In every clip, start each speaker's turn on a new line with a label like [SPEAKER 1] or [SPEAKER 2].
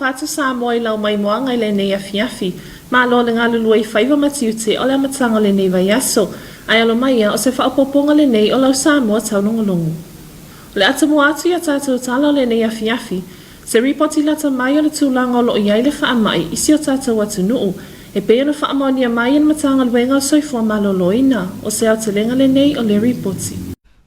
[SPEAKER 1] Faatalofa atu Samoa i lau maimoaga i lenei afiafi. Malo le galulue i faiva ma tiute o le amataga o lenei vaiaso. Ae alo maia, o se faaopoopoga lenei o lau Samoa taulogologo. O le atamua atu i a tatou tala o lenei afiafi, se ripoti lata mai o le tulaga o lo o i ai le faamai i si o tatou atunuu, e pei ona faamaonia mai e le Matagaluega o le Soifua Maloloina, o se aotelega lenei o le ripoti.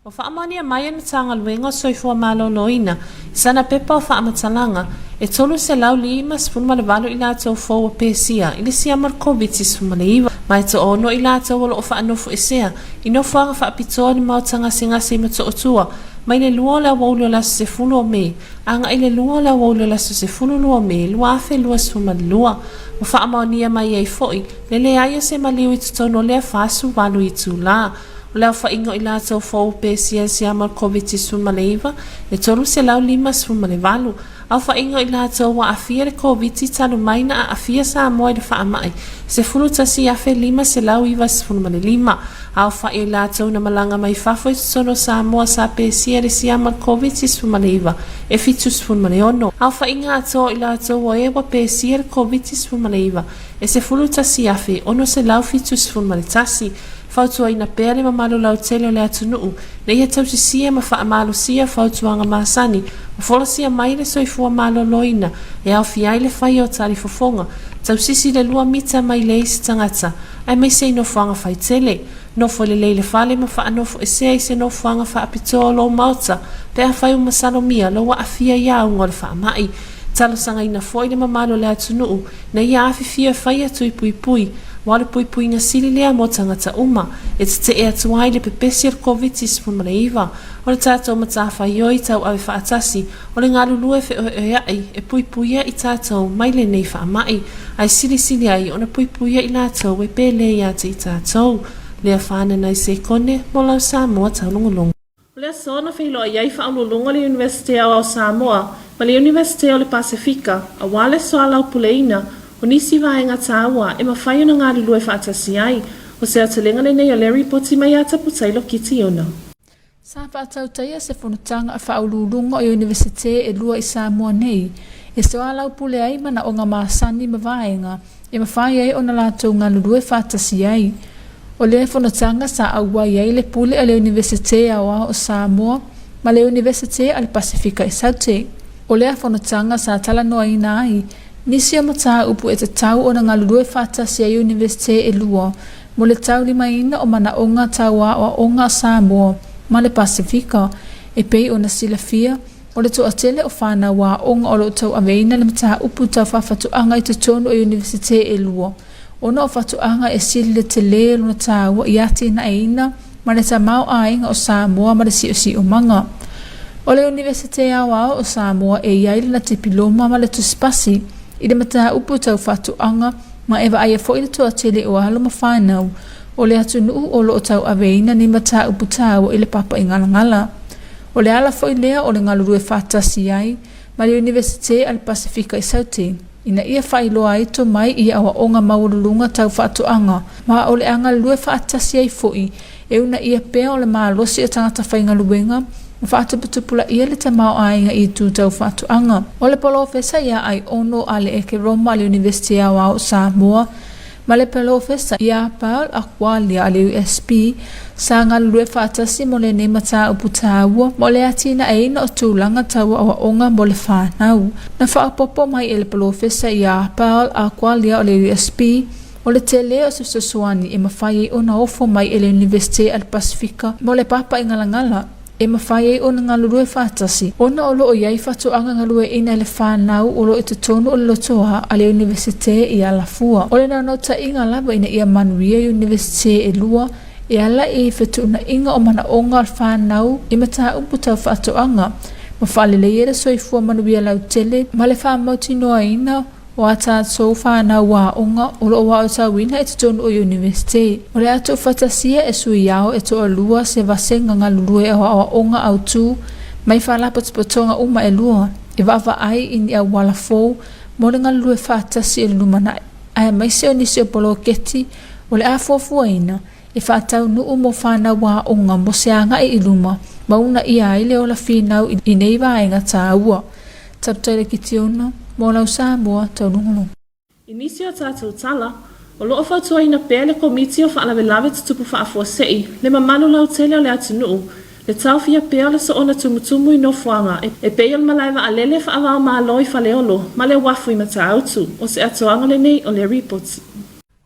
[SPEAKER 1] Ua faamaonia mai e le Matagaluega o Soifua Maloloina i sana pepa o faamatalaga, e 358 i latou fou ua pesia i le siama o le Koviti-19, ma e toaono i latou o lo o faanofoesea i nofoaga faapitoa i le maota gasegase i Motootua mai le 2 o le aoauli o le aso 10 o Me agai i le 2 o le aoauli o le aso 12 o Me 2022. Ua faamaonia mai ai foi le leai o se maliu i totonu o lea 48 itula. O le aofaiga o i latou fou pesia siama o le Koviti-19 e 358. Aofaiga o i latou ua aafia i le Koviti talu mai na aafia Samoa i le faamai, 11,595. Aofai o i latou na malaga mai fafo i totonu o Samoa sa pesia i le siama o le Koviti-19 e 76. Aofaiga atoa o i latou o e ua pesia i le Koviti-19 e 11,671. Fautuaina pea le mamalu lautele o le atunuu ina ia tausisia ma faamalosia fautuaga masani ua folasia mai le soifua maloloina e aofia ai le faia o talifofoga, tausisi le lua mita mai le isi tagata, aemaise i nofoaga faitele. Nofo lelei i le fale ma faanofoesea i se nofoaga faapitoa o lou maota pe afai ua masalomia lou aafia i auga o le faamai. Talosagaina foi le mamalu o le atunuu ina ia afifio e fai atu i puipui, aua o le puipuiga sili lea mo tagata uma, e tetee atu ai le pepesi o le Koviti-19. O le tatou matafaioi tauave faatasi, o le galulue feoeoeaʻi e puipuia i tatou mai lenei faamai, ae silisili ai ona puipuia i latou e pele ia te i tatou. Lea Whanana i Sekone mo lau Samoa taulogologo. O le aso na feiloai ai faauluuluga o le Iunivesite Aoao Samoa ma le Iunivesite o le Pasefika aua le soalaupuleina o nisi vaega tāua e mafai ona galulue faatasi ai. O se aotelega lenei o Larry Poti mai ia Taputailo Kitiona.
[SPEAKER 2] Sa faatautaia se fonotaga a faauluuluga o Iunivesite e lua i Samoa nei e soalaupule ai manaoga masani ma vaega e mafai ai ona latou galulue faatasi ai. O lea fonotaga sa auai ai le pule a le Iunivesite Aoao o Samoa ma le Iunivesite a le Pasefika i Saute. O lea fonotaga sa talanoaina ai nisi o mataupu e tatau ona galulue faatasi ai Iunivesite e lua mo le taulimaina o manaoga tau aoaoga a Samoa ma le Pasefika e pei ona silafia O le toatele o fanau aoga o lo o tauaveina le mataupu tau faafatuaga i totonu o Iunivesite e lua, ona o fatuaga e sili le tele lona taua i atinaeina ma le tamaoaiga o Samoa ma le siosiomaga. O le Iunivesite Aoao o Samoa e i ai lana tipiloma ma le tusipasi i le mataupu tau faatoaga ma e vaaia foi le toatele o alo ma fanau o le atunuu o lo o tauaveina nei mataupu taua i le papaigalagala. O le ala foi lea o le galulue faatasi ai ma le Iunivesite a le Pasefika i Saute ina ia faailoa ai tomai i aoaoga maualuluga tau faatoaga ma o le a galulue faatasi ai foi e uunaia pea o le malosi o tagata faigaluega ma faatuputupulaia le tamaoaiga i itu tau faatoaga. O le polofesa ia Aiono a le Ekeroma a le Iunivesite Aoao o Samoa ma le Polofesa ia Paul Akwalia a le USP sa galulue faatasi mo lenei mataupu taua mo le atinaeina o tulaga tau aoaoga mo le fanau. Na faaopoopo mai e le Polofesa ia Paul Akwalia o le USP, o le tele o se fesoasoani e mafai ai ona ofo mai e le Iunivesite a le Pasefika mo le papaigalagala e mafai ai ona galulue faatasi ona o lo o i ai faatoaga galueaiina e le fanau o lo o i totonu o le lotoa a le Iunivesite i Alafua. O le naunautaiga lava ina ia manuia Iunivesite e lua e ala i fetuunaiga o manaoga o le fanau i mataupu tau faatoaga ma faaleleia le soifua manuia lautele ma le faamautinoaina o a tatou fanau aoga o lo o aotauina i totonu o Iunivesite. O le a tuufaatasia e sui ao e toalua se vasega galulue o aoaoga autu mai faalapotopotoga uma e lua e vaavaai i ni auala fou mo le galulue faatasi o le lumanai aemaise o nisi o poloketi o le a fuafuaina e faataunuu mo fanau aoga mo se agai i luma ma uunaia ai le ola finau i nei vaega taua. Taputaila Kitiona. Mo lau Samoa taulogologo.
[SPEAKER 1] I nisi o tatou tala, o lo o fautuaina pea le Komiti o Faalavelave Tutupu Faafuasei le mamalu lautele o le atunuu, le taofia pea o le soona tumutumu i nofoaga e pei o le malae vaalele faava-o-Malo i Faleolo ma le uafu i Matautu. O se atoaga lenei o le Ripoti.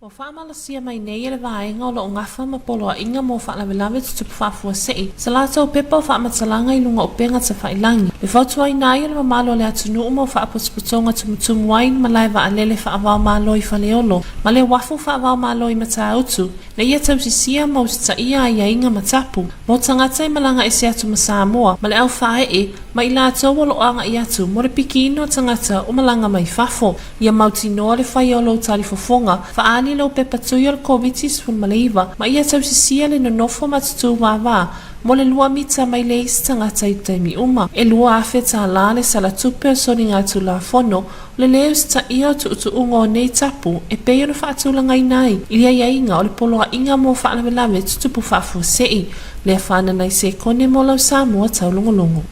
[SPEAKER 1] Ua faamalosia mai nei e le vaega o lo o gafa ma poloaiga mo faalavelave tutupu faafuasei sa latou pepa o faamatalaga i luga o upega tafailagi. E fautuaina ai e le mamalu o le atunuu mo faapotopotoga tumutumu ai le malae vaalele faava-o-Malo i Faleolo ma le uafu faava-o-Malo i Matautu ina ia tausisia ma usitaia aiaiga ma tapu mo tagata e malaga ese atu ma Samoa ma le au faaee ma i latou o lo o agai atu mo le pikiina o tagata o malaga mai fafo. Ia mautinoa le faia o lou talifofoga, faaali lou pepa tui o le Koviti-19 ma ia tausisia le nonofo ma tutū vāvā mo le lua mita mai le isi tagata i taimi uma. E $2,000 tālā le sala tupe o soligatulafono o le lē usitaia o tuutuuga o nei tapu e pei ona faatulagaina ai i le aiaiga o le Poloaiga mo Faalavelave Tutupu Faafuasei, lea whanana i sekone mo lau Samoa taulogologo.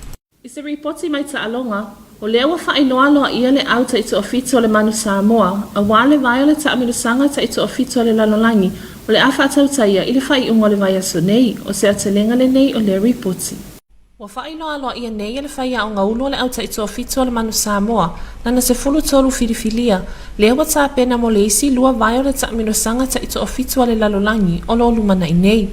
[SPEAKER 1] I se ripoti mai taaloga, o lea ua faailoa aloaia le au taitoafitu o le Manu Samoa, aua le vae o le taamilosaga taitoafitu a le lalolagi o le a faatautaia i le faaiuga o le vaiaso nei. O se aotelega lenei o lea ripoti. Ua faailoa aloaia nei e le faiaoga ulu o le au taitoafitu a le Manu Samoa, lana 13 filifilia, lea ua tapena mo le isi lua vae o le taamilosaga taitoafitu a le lalolagi o lo o lumanai nei.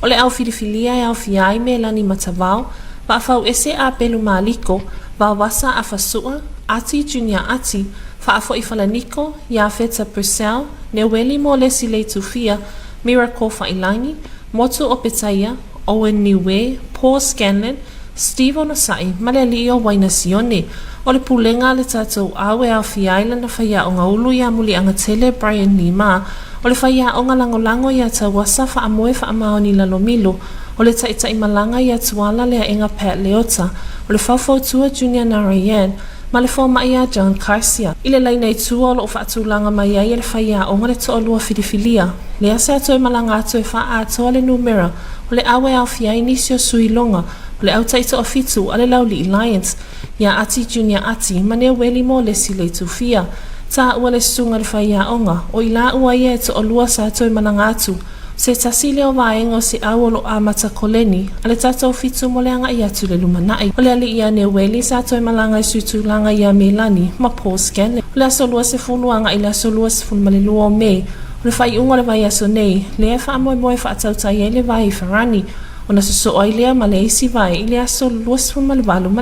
[SPEAKER 1] O le au filifilia e aofia ai Melani Matavao, Vaafauese Apelu Maliko, Vaovasa Afasua, Ati Junior Ati, Faafoi Falaniko, Iafeta Purcell, Neueli Molesi Leitufia, Miracle Failangi, Motu Opetaia, Owen Niue, Paul Scanlon, Steve Onosai ma le alii o Waina Sione. O le pulega a le tatou au e aofia ai lana faiaoga ulu iā Muliagatele Brian Lee Ma, o le faiaoga lagolago iā Tauasa Faamoe Faamaoni Lalomilo, o le taitai malaga iā Tuala Leaega Pat Leota, o le faufautua Junior Narayan, ma le fomai iā John Carcia. I le laina i tua o lo o faatulaga mai ai e le faiaoga le toalua filifilia, lea sa toe malaga atu e faaatoa le numera o le au e aofia ai nisi o sui loga o le au taitoafitu a le Laulii Lions, iā Ati Junior Ati ma Neueli Molesi Leitufia. Taua le susuga i le faiaoga, o i laua ia e toalua sa toe malaga atu, o se tasi lea o vaega o se au o lo o amata koleni a le tatou fitu mo le agai atu i le lumanai. O le alii ia Neueli sa toe malaga i Suitulaga iā Melani ma Paul Scanlon. O le aso 20 agai i le aso 22 o Me, O le faaiuga o le vaiaso nei, lea e faamoemoe e faatautai ai le vae i Farani, ona sosoo ai lea ma le isi vae i le aso 28 ma le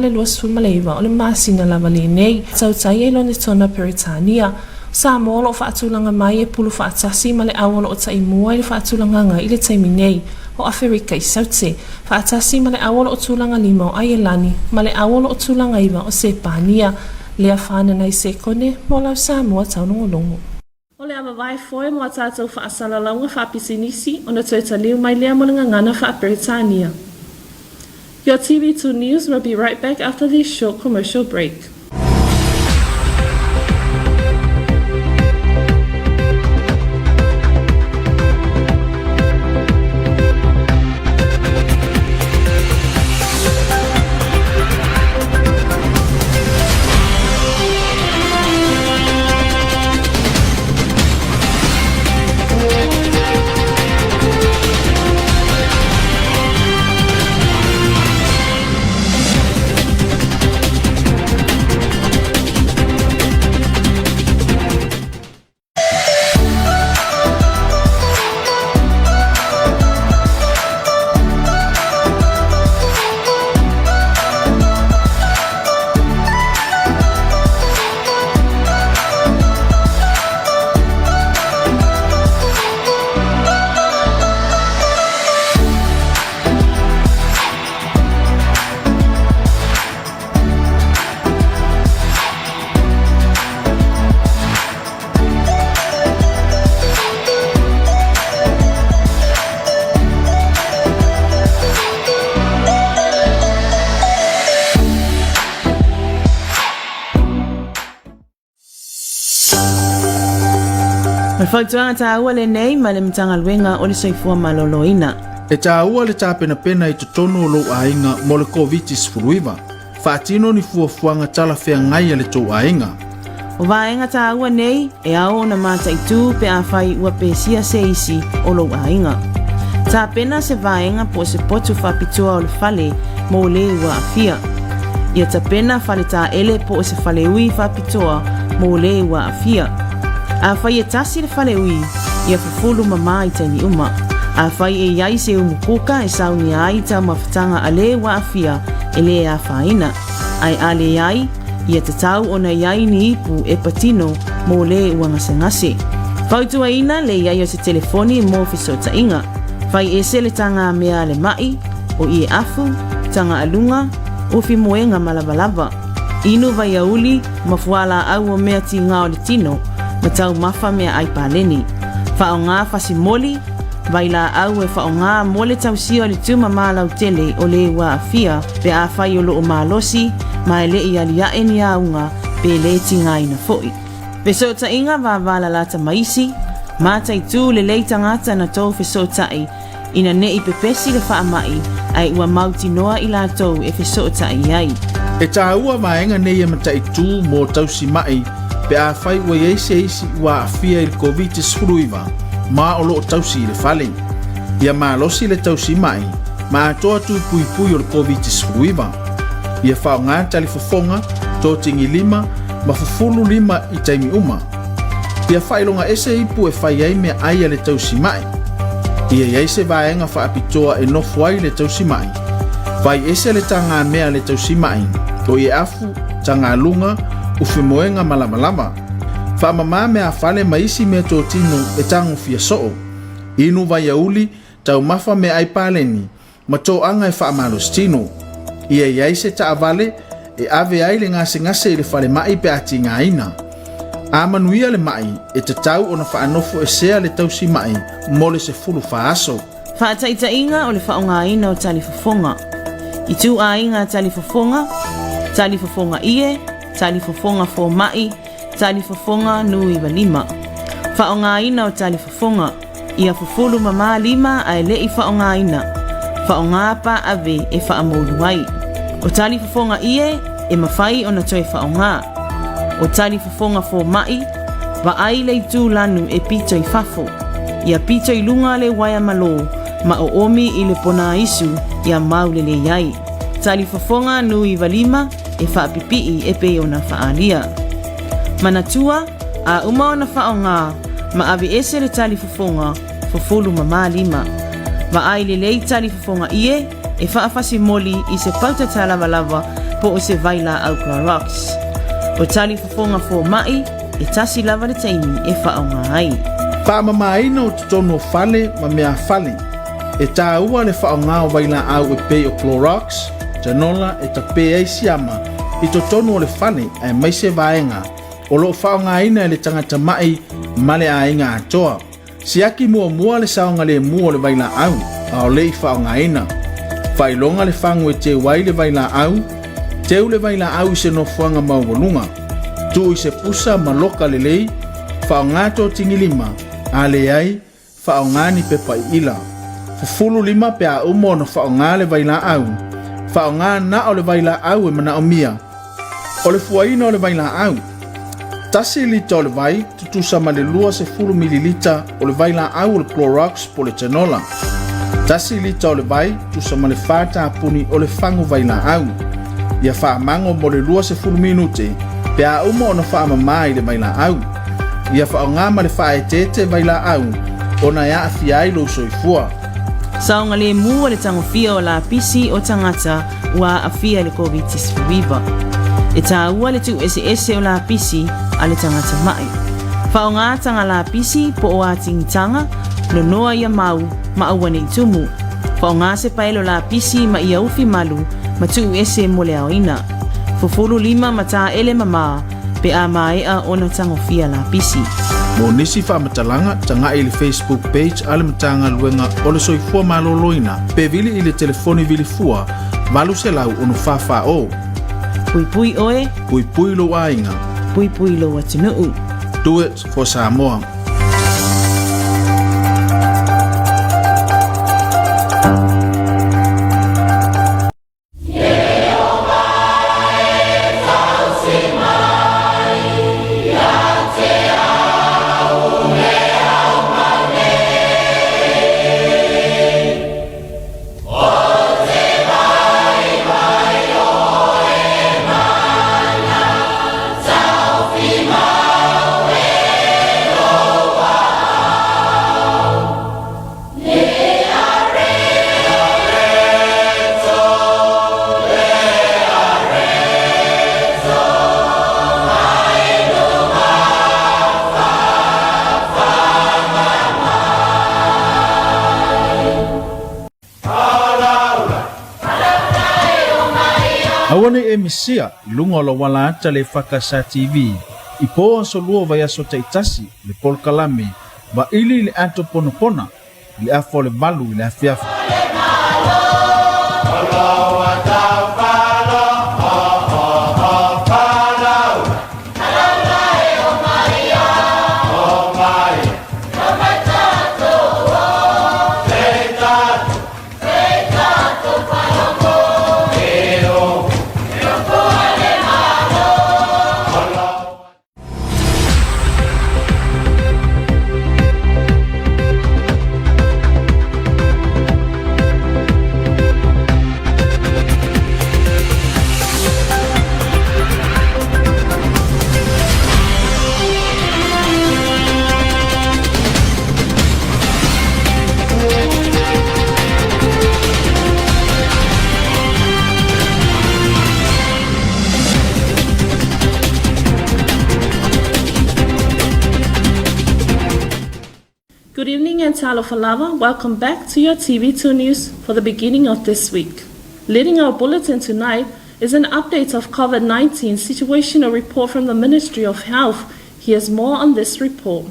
[SPEAKER 1] 29 o le masina lava lenei, tautai ai Lonetona Peretania. O Samoa o lo o faatulaga mai e pulu faatasi ma le au o lo o taimua i le faatulagaga i le taimi nei, o Aferika i Saute, faatasi ma le au o lo o tulaga lima o Aielani ma le au o lo o tulaga iva o Sepania. Lea whanana i sekone mo lau Samoa taulogologo. O le ava vae foe mo a tatou faasalalauga faapisinisi ona toe taliu mai lea mo le gagana faa-Peretania. Your TV2 News will be right back after this short commercial break.
[SPEAKER 3] O le fautuaga taua lenei mai le Matagaluega o le Soifua Maloloina.
[SPEAKER 4] E taua le tapenapena i totonu o lou aiga mo le Koviti-19. Faatino ni fuafuaga talafeagai a le tou aiga.
[SPEAKER 3] O vaega tāua nei e ao ona mataitū pe afai ua pesia se isi o lou aiga. Tapena se vaega po o se potu faapitoa o le fale mō lē ua aafia. Ia tapena fale tāele po o se faleui faapitoa mō lē ua aafia. Afai e tasi le faleui, ia fufulu mamā i taimi uma. Afai e i ai se umu kuka e saunia ai taumafataga a lē ua aafia e lē afaina. Ae a leai, ia tatau ona i ai ni ipu e patino mō lē ua gasegase. Fautuaina le i ai o se telefoni mō fesootaiga. Whai ese le tanga mea a le maʻi, o ie afu, tanga a lunga, ufi moega malavalava. Inu vaiauli ma fualaau o mea tigā o le tino, ma taumafa mea ai paleni. Faaaogā fasi moli, vailaau e faaaogā mo le tausia o le tumamā lautele o lē ua aafia pe afai o loo malosi ma e leʻi aliaʻe ni auga pe lē tigaina foʻi. Fesootaiga vāvālalata ma isi, mataitū lelei tagata na tou fesootaʻi ina neʻi pepesi le faamaʻi ae ua mautinoa i latou e fesootaʻi ai.
[SPEAKER 4] E tāua vaega nei e mataitū mō tausi maʻi pe afai ua i ai se isi ua aafia i le Koviti-19 ma o loo tausi i le fale. Ia malosi le tausi maʻi ma atoa tū puipui o le Koviti-19. Ia faaaogā talifofoga, totigi lima, ma fufulu lima i taimi uma. Ia faailoga ese ipu e fai ai mea ai a le tausi maʻi. Ia i ai se vaega faapitoa e nofo ai le tausi maʻi. Fai ese le tagamea a le tausi maʻi, o ie afu, tagaluga, ufimoega ma lavalava. Faamamā mea fale ma isi mea totino e tagofia soo. Inu vaiauli, taumafa mea ai paleni, ma toaga e faamalositino. Ia i ai se taavale e ave ai le gasegase i le falemai pe a tigaina. A manuia le maʻi, e tatau ona faanofo esea le tausi maʻi mo le 14 aso.
[SPEAKER 3] Faataitaiga o le faaaogaina o talifofoga. Ituaiga talifofoga, talifofoga ie, talifofoga fomai, talifofoga nui-lima. Faaaogaina o talifofoga. Ia fufulu mamā lima ae leʻi faaaogaina. Faaaogā pāʻave e faamoulu ai. O talifofoga ie e mafai ona toe faaaogā. O talifofoga fomai, vaai le itū lanu e pito i fafo. Ia pito i luga le uaea malō ma oomi i le ponāisu ia mau lelei ai. Talifofoga nui 95 e faapipii e pei ona faaalia. Manatua, A uma ona faaaogā, ma aveese le talifofoga, fufulu mamā lima. Vaai lelei talifofoga ie e faafasi moli i se pauta lavalava po o se vailaau Clorox. O talifofoga fomai, e tasi lava le taimi e faaaogā ai.
[SPEAKER 4] Faamamāina o totonu o fale ma mea fale. E tāua le faaaogā o vailaau e pei o Clorox, Janola e tapē ai siama i totonu o le fale aemaise vaega o loo faaaogaina e le tagata maʻi ma le aiga atoa. Siaki muamua le saogalemu o le vailaau a o le i faaaogaina. Faailoga le fagu e teu ai le vailaau, teu le vailaau i se nofoaga maualuga. Tuu i se pusa ma loka lelei, faaaoga totigilima, a leai, Faaaogā ni pepa iila. Fufulu lima pe a uma ona faaaogā le vailaau. Faaaogā na o le vailaau e manaomia. O le fuaina o le vailaau. 1 lita o le vai, tutusa ma le 20 mililita o le vailaau o le Clorox po o le Janola. 1 lita o le vai, tusa ma le 4 tapuni o le fagu vailaau. Ia faamago mo le 20 minute pe a uma ona faamamā i le vailaau. Ia faaaogā ma le faaeteete vailaau ona e aafia ai lou soifua.
[SPEAKER 3] Saogalemu o le tagofia o lapisi o tagata ua aafia i le Koviti-19. E tāua le tuueseese o lapisi a le tagata maʻi. Faaaogā taga lapisi po o atigitaga, nonoa ia mau ma aua nei tumu. Faaaogā se paelo lapisi ma ia ufi malu ma tuuese mo le aoina. Fufulu lima ma tāele mamā pe a maea ona tagofia lapisi.
[SPEAKER 4] Mo nisi faamatalaga, tagaʻi i le Facebook page a le Matagaluega o le Soifua Maloloina pe vili i le telefoni vilifua 800 644 0.
[SPEAKER 3] Puipui oe.
[SPEAKER 4] Puipui lou aiga.
[SPEAKER 3] Puipui lou atunuu.
[SPEAKER 4] Do it for Samoa. Aua ne i e misia i luga o lou ala ata le EFKS TV i po aso lua o vaiaso taitasi le polokalame Vaili i le Ato Ponapona i le afa o le valu i le afiafi.
[SPEAKER 1] Good evening and talofa lava. Welcome back to your TV2 News for the beginning of this week. Leading our bulletin tonight is an update of COVID-19 situational report from the Ministry of Health. Here's more on this report.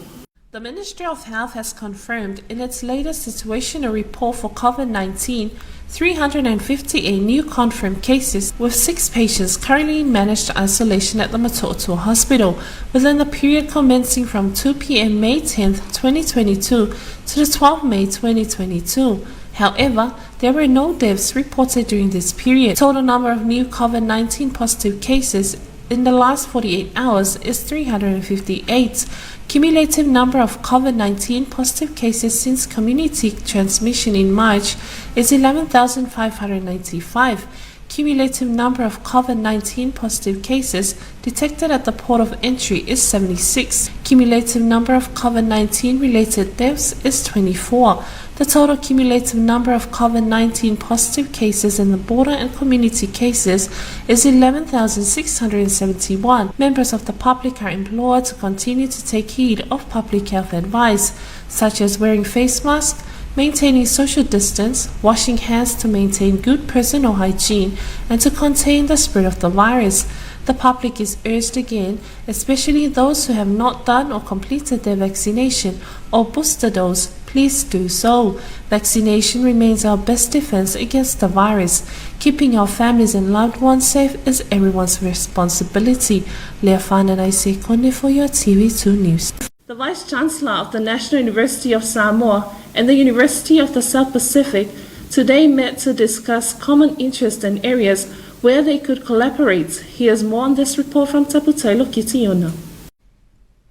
[SPEAKER 1] The Ministry of Health has confirmed in its latest situational report for COVID-19 358 new confirmed cases, with six patients currently in managed isolation at the Motootua Hospital within the period commencing from 2 p.m. May 10, 2022 to the 12 May 2022. However, there were no deaths reported during this period. Total number of new COVID-19 positive cases in the last 48 hours is 358. Cumulative number of COVID-19 positive cases since community transmission in March is 11,595. Cumulative number of COVID-19 positive cases detected at the port of entry is 76. Cumulative number of COVID-19 related deaths is 24. The total cumulative number of COVID-19 positive cases in the border and community cases is 11,671. Members of the public are implored to continue to take heed of public health advice, such as wearing face masks, maintaining social distance, washing hands to maintain good personal hygiene, and to contain the spread of the virus. The public is urged again, especially those who have not done or completed their vaccination or booster dose, please do so. Vaccination remains our best defense against the virus. Keeping our families and loved ones safe is everyone's responsibility. Leafana Sekone for your TV2 News. The Vice Chancellor of the National University of Samoa and the University of the South Pacific today met to discuss common interests and areas where they could collaborate. Here's more on this report from Taputailo Kitiona.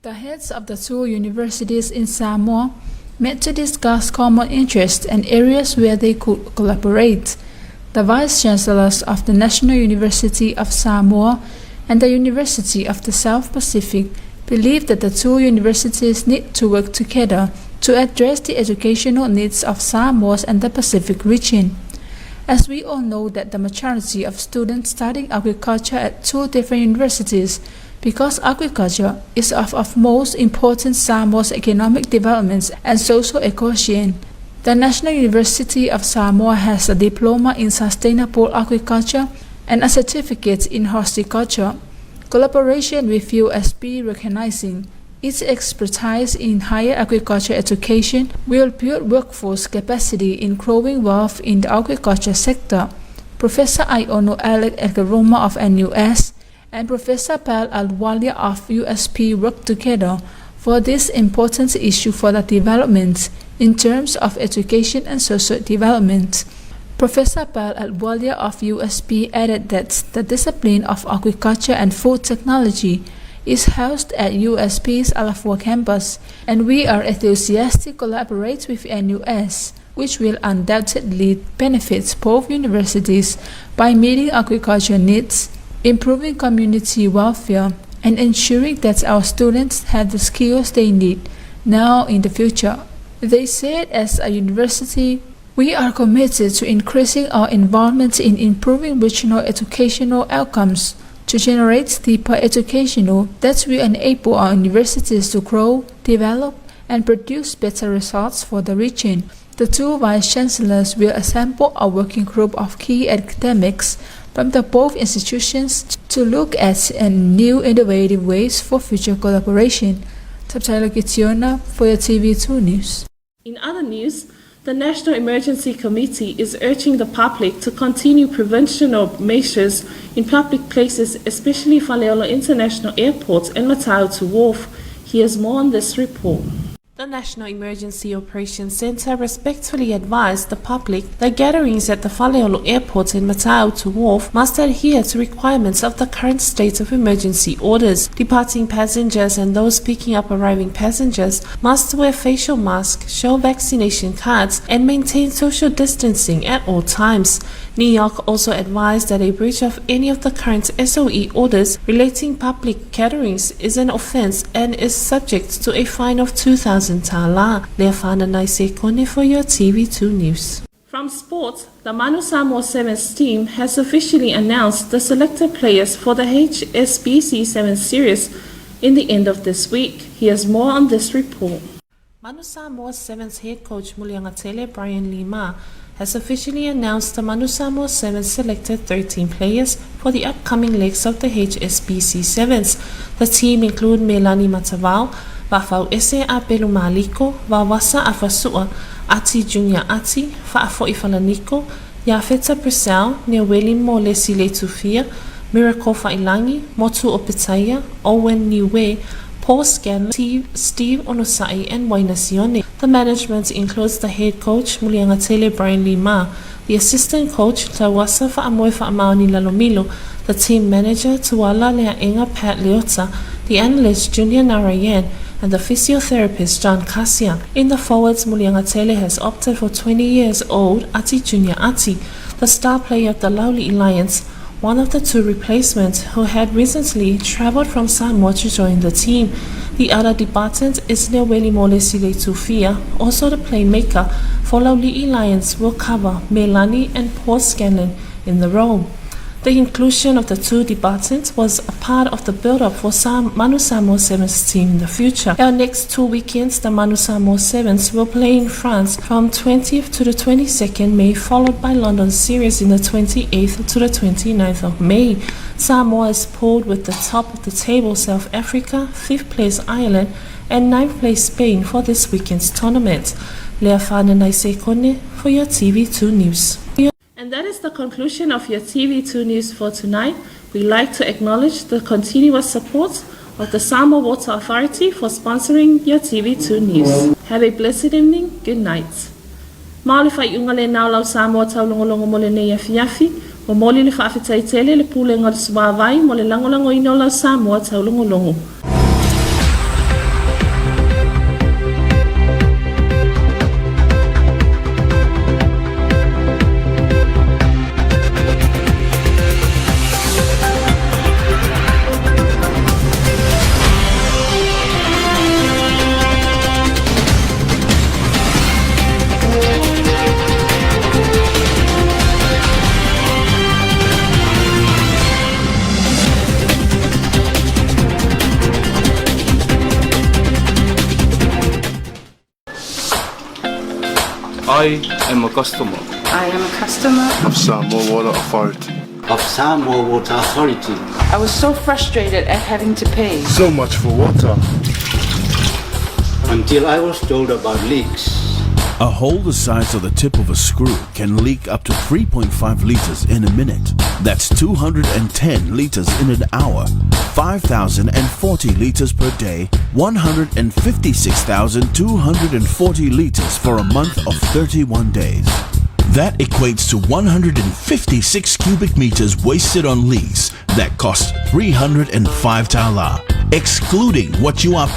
[SPEAKER 2] The heads of the two universities in Samoa met to discuss common interests and areas where they could collaborate. The vice chancellors of the National University of Samoa and the University of the South Pacific believe that the two universities need to work together to address the educational needs of Samoa and the Pacific region. As we all know that the majority of students studying agriculture at two different universities because agriculture is of, of most importance Samoa's economic developments and social cohesion. The National University of Samoa has a diploma in sustainable agriculture and a certificate in horticulture. Collaboration with USP recognizing its expertise in higher agriculture education will build workforce capacity in growing wealth in the agriculture sector. Professor Iono Alec Ekeroma of NUS and Professor Pal Ahluwalia of USP work together for this important issue for the development in terms of education and social development. Professor Pal Ahluwalia of USP added that the discipline of agriculture and food technology is housed at USP's Alafua campus, and we are enthusiastic to collaborate with NUS, which will undoubtedly benefit both universities by meeting agriculture needs, improving community welfare, and ensuring that our students have the skills they need now in the future. They said as a university, we are committed to increasing our involvement in improving regional educational outcomes to generate deeper educational that will enable our universities to grow, develop, and produce better results for the region. The two vice chancellors will assemble a working group of key academics, from the both institutions to look at and new innovative ways for future collaboration. Tyler Kitiona for your TV2 News.
[SPEAKER 1] In other news, the National Emergency Committee is urging the public to continue preventional measures in public places, especially Faleolo International Airport and Matautu Wharf. Here's more on this report. The National Emergency Operations Center respectfully advised the public that gatherings at the Faleolo Airport and Matautu Wharf must adhere to requirements of the current state of emergency orders. Departing passengers and those picking up arriving passengers must wear facial masks, show vaccination cards, and maintain social distancing at all times. NEOC also advised that a breach of any of the current SOE orders relating public gatherings is an offence and is subject to a fine of 2,000 tala. Leafana Naisekone for your TV2 News. From sports, the Manu Samoa Sevens team has officially announced the selected players for the HSBC Sevens Series in the end of this week. Here's more on this report. Manu Samoa Sevens head coach Muliagatele Brian Lima has officially announced the Manu Samoa Sevens selected 13 players for the upcoming legs of the HSBC Sevens. The team include Melani Matavao, Vafau Ese Apelu Maliko, Vawasa Afasua, Ati Junior Ati, Fa'afoi Falaniko, Yafeta Purcell, Neueli Molesi Leitufia, Miracle Failangi, Motu Opetaia, Owen Niue, Paul Scanlon, Steve, Steve Onosai, and Waina Sione. The management includes the head coach, Muliagatele Brian Lima, the assistant coach, Tawasa Fa'amoe Fa'amaoni Lalomilo, the team manager, Tuala Leaenga Pat Leota, the analyst, Junior Narayan, and the physiotherapist, John Kasia. In the forwards, Muliagatele has opted for 20 years old Ati Junior Ati, the star player of the Lauli Alliance, one of the two replacements who had recently traveled from Samoa to join the team. The other debutant is Neueli Molesile Tufia, also the playmaker for Laulii Lions will cover Melani and Paul Scanlon in the role. The inclusion of the two debutants was a part of the build-up for Sam, Manu Samoa Sevens team in the future. Our next two weekends, the Manu Samoa Sevens will play in France from 20th to the 22nd May, followed by London Series in the 28th to the 29th of May. Samoa is pooled with the top of the table South Africa, 5th place Ireland, and 9th place Spain for this weekend's tournament. Leafana Naisekone for your TV2 News. And that is the conclusion of your TV2 News for tonight. We like to acknowledge the continuous support of the Samoa Water Authority for sponsoring your TV2 News. Have a blessed evening. Good night. Ma o le faaiuga lenā o lau Samoa taulogologo mo lenei afiafi, momoli le faafetai tele i le Pulega o le Suavai mo le lagolagoina o lau Samoa taulogologo.
[SPEAKER 5] I am a customer.
[SPEAKER 6] I am a customer.
[SPEAKER 7] Of Samoa Water Authority.
[SPEAKER 8] Of Samoa Water Authority.
[SPEAKER 6] I was so frustrated at having to pay.
[SPEAKER 7] So much for water.
[SPEAKER 8] Until I was told about leaks.
[SPEAKER 9] A hole the size of the tip of a screw can leak up to 3.5 liters in a minute. That's 210 liters in an hour, 5,040 liters per day, 156,240 liters for a month of 31 days. That equates to 156 cubic meters wasted on leaks that cost 305 tala, excluding what you are